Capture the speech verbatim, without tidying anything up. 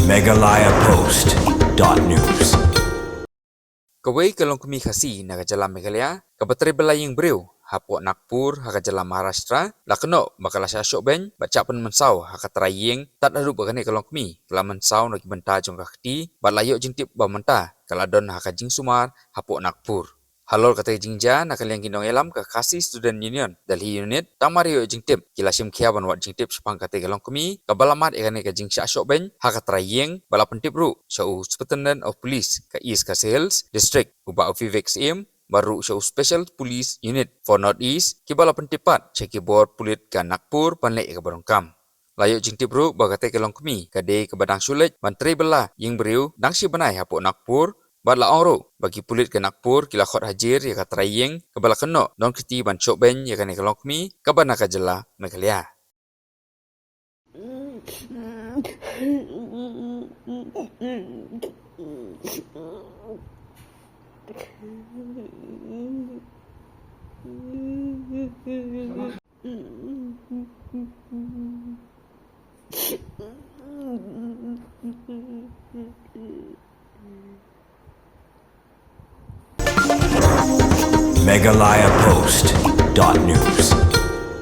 Meghalaya Post dot news. Kawei ka longkmie Khasi na ka jylla Meghalaya, kaba trei bylla ïing briew hapoh Nagpur ha ka jylla Maharashtra, la kynnoh ba ka la shah shoh beiñ bad shah pynmynsaw ha ka trai ïing, tad haduh ba kane ka longkmie ka la mynsaw na ki bynta jong ka kti bad la ïoh jingtip ba mynta ka la don ha ka jingsumar hapoh Nagpur. Halor kata ka jingjia, na ka liang ki nongïalam ka Khasi Student Union Delhi Unit, tang mar ïoh jingtip, ki la shim khia ban wad jingtip shaphang kata ka longkmie kaba la mad ïa kane ka jingshah shoh beiñ ha ka trai ïing, ba la pyntip ruh sha u Superintendent of Police ka East Khasi Hills District, u Bah Vivek Syiem, bad ruh sha u Special Police Unit for North East, kiba la pyntip pat sha ki bor pulit ka Nagpur ban leh ïa kaba donkam. La ïoh jingtip ruh ba kata ka longkmie ka dei kaba dang shu leit ban trei bylla ïing briew dang shi bnai hapoh Nagpur, bad la ong ruh ba ki pulit ka Nagpur ki la khot hajir ïa ka trai ïing kaba la kynnoh don kti ban shoh beiñ ïa kane ka longkmie kaba na ka jylla Meghalaya. Meghalaya Post dot news.